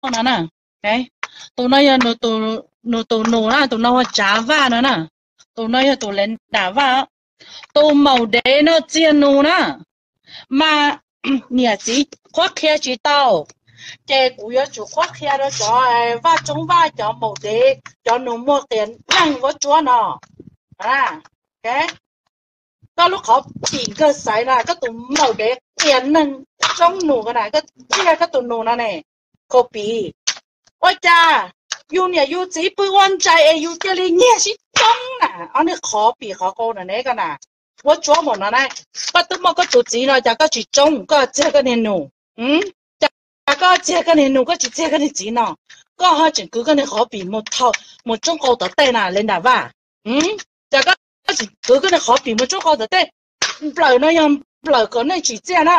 no na. Tus no yog nws tus nus na, tus no hu Tsav Vaj no na. Tus no yog tus Lev Nram Vaj. Tus maum dev no txiag nus na. Mas niam txiv qhuab qhia tsis tau, ces kuv yuav tsum qhuab qhia rau cov Vaj Tsoob Vaj, cov maum dev, cov nus muag qias neeg vuab tsuab no. Koj lub qhov pim nkawg xaiv na, koj tus maum dev qias neeg tsoob nus ko na, koj txiag koj tus nus no ne, khaus pim. Ua cas yus niam yus txiv pw ua ntsais es yus cia li nyiag sib coob na, ob niag qhov pim qhov qau na ne koj na. Vuab tsuab maum no na, koj twb muaj koj tus txiv no cas koj tsis tsoob, koj txiag koj niag nus? Cas koj txiag koj niag nus, koj tsis txiag koj niag txiv no? Koj ho tseem kwv koj niag qhov pim mus tsoob qau tom tej na, Lev Nram Vaj. Cas koj tseem kwv koj niag qhov pim mus tsoob qau tom tej? Nplawm no yog nplawm kom nej tsim txiaj na.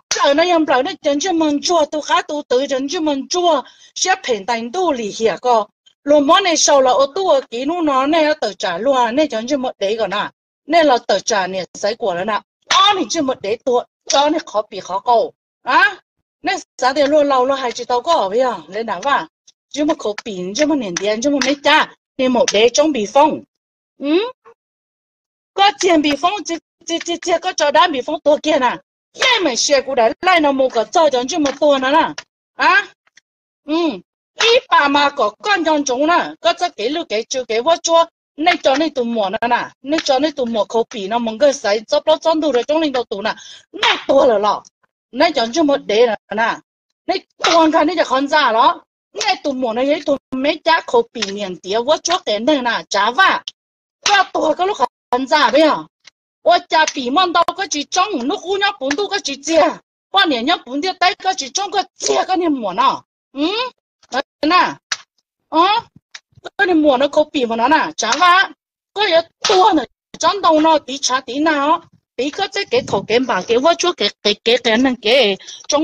Nplawm no yog nplawm nej cov ntsej muag ntsuag, tus qab tus twv cov ntsej muag ntsuag, siab phem ntais ntuj lim hiam ko. Luag muab nej sau los ua tub ua kiv, hnub no nej yuav tawm tsam luag, nej cov ntsej muag dev ko na. Nej los tawm tsam niam Xaiv Kuam lawm na. Ob niag ntsej muag dev tuag, ob niag qhov pim qhov qau. Nej xav tias luag laus luag hais tsis tau koj puas yog, Lev Nram Vaj? Ntsej muag khaus pim, ntsej muag niam ntiav, ntsej muag me cab, niag maum dev tsoob npis foob. Koj txiag npis foob, txiag txiag koj tso dab npis foob tuag kiag na. Yeej meem share kuv daim live no mus kom txog cov ntsej muag tuag no na. Ib pas mas kom koj nco ntsoov na, koj txoj kev lwj kev tsw kev vuab tsuab, nej tso nej tus muam no na, nej tso nej tus muam khaus pim no mus nkawg xaiv txob plaub txob ntug rau coob leej ntau tus na, nej tuag lawm los? Nej cov ntsej muag dev na, nej tuag nrog nej cov qhov ntxa los? Nej tus muam no yog ib tug me cab khaus pim niam ntiav vuab tsuab qias neeg na, Tsav Vaj. Koj tuag koj lub qhov ntxa peb yog. Ua cas pim muaj ntau koj tsis tsoob, hnub qub nyob puv ntuj koj tsis txiag, poj niam nyob puv ntiaj teb koj tsis tsoob, koj txiag koj niag muam no na. Koj niag muam no khaus pim mas no na, Tsav Vaj. Koj yuav tuag ntawm tsob ntoo no tiv tshav tiv nag os, tiv koj txoj kev thaum kev npam kev vuab tsuab kev qias neeg kev tsoob